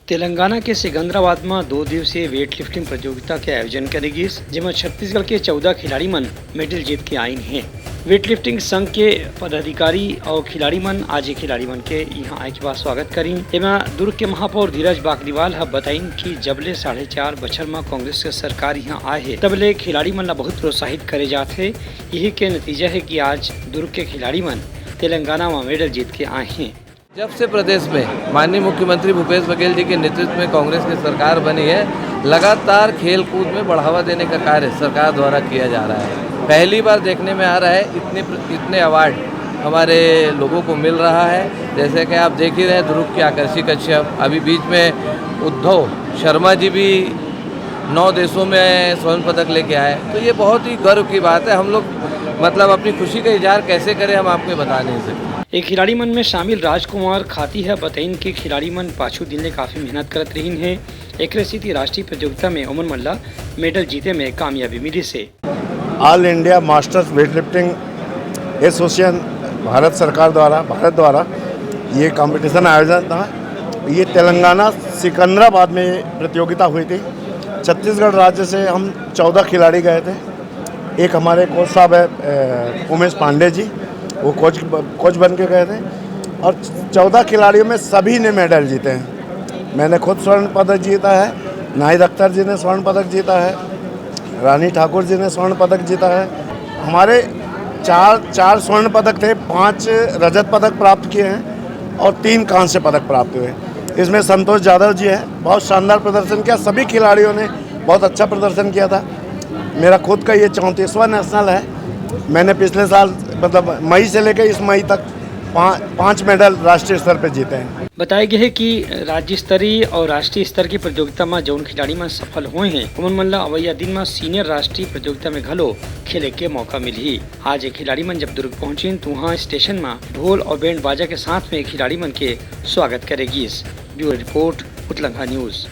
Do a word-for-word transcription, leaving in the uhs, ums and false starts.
तेलंगाना के सिकंदराबाद म दो दिवसीय वेट लिफ्टिंग प्रतियोगिता के आयोजन करे गिस, जेमा छत्तीसगढ़ के चौदह खिलाड़ी मन मेडल जीत के आइन हे। वेट लिफ्टिंग संघ के पदाधिकारी अउ खिलाड़ी मन आज ये खिलाड़ी मन के इहां आए के बाद स्वागत करिन। एमा दुर्ग के महापौर धीरज बागलीवाल ह बताइन कि जब ले साढ़े चार बछर म कांग्रेस के सरकार इहां आए हे, तब ले खिलाड़ी मन ला बहुत प्रोत्साहित करे जात हे। इही के नतीजा हे कि आज दुर्ग के खिलाड़ी मन तेलंगाना म मेडल जीत के आए हें। जब से प्रदेश में माननीय मुख्यमंत्री भूपेश बघेल जी के नेतृत्व में कांग्रेस की सरकार बनी है, लगातार खेल कूद में बढ़ावा देने का कार्य सरकार द्वारा किया जा रहा है। पहली बार देखने में आ रहा है इतने प्र-, इतने अवार्ड हमारे लोगों को मिल रहा है। जैसे कि आप देख ही रहे हैं, ध्रुव की आकर्षी कश्यप, अभी बीच में उद्धव शर्मा जी भी नौ देशों में स्वर्ण पदक लेके आए, तो ये बहुत ही गर्व की बात है। हम लोग, मतलब, अपनी खुशी का इजहार कैसे करें, हम आपको बता नहीं सकते। एक खिलाड़ी मन में शामिल राजकुमार खाती ह बताइन कि खिलाड़ी मन पाछू दिन ले काफी मेहनत करत रहिन हे, एकरे सेती राष्ट्रीय प्रतियोगिता में ओमन मन ला मेडल जीते में कामयाबी मिलिस हे। All India masters weight lifting association Bharat सरकार द्वारा, भारत द्वारा ये कंपटीशन आयोजन था। ये तेलंगाना सिकंदराबाद में प्रतियोगिता हुई थी। छत्तीसगढ़ राज्य से हम चौदह खिलाड़ी गए थे। एक हमारे कोच साहब है, अ, उमेश पांडे जी, वो कोच, कोच बन के गए थे और चौदह खिलाड़ियों में सभी ने मेडल जीते हैं। मैंने खुद स्वर्ण पदक जीता है, नाहिद अख्तर जी ने स्वर्ण पदक जीता है, रानी ठाकुर जी ने स्वर्ण पदक जीता है। हमारे चार, चार स्वर्ण पदक थे, पांच रजत पदक प्राप्त किए हैं और तीन कांस्य पदक प्राप्त हुए। इसमें संतोष यादव जी हैं, बहुत शानदार प्रदर्शन किया। सभी खिलाड़ियों ने बहुत अच्छा प्रदर्शन किया था। मेरा खुद का ये चौंतीसवाँ नेशनल है। मैंने पिछले साल, मतलब, मई से लेकर इस मई तक पा-, पांच मेडल राष्ट्रीय स्तर पर जीते हैं। बताए गे हे कि राज्य स्तरीय अउ राष्ट्रीय स्तर के प्रतियोगिता म जउन खिलाड़ी मन सफल होए हें, ओमन मन ल अवइया दिन म सीनियर राष्ट्रीय प्रतियोगिता में घलो खेले के मौका मिलही। आज ये खिलाड़ी मन जब दुर्ग पहुंचिन, तो उहां स्टेशन म ढोल अउ बैंड बाजा के साथ में खिलाड़ी मन के स्वागत करे गिस। ब्यूरो रिपोर्ट, उतलंघा न्यूज।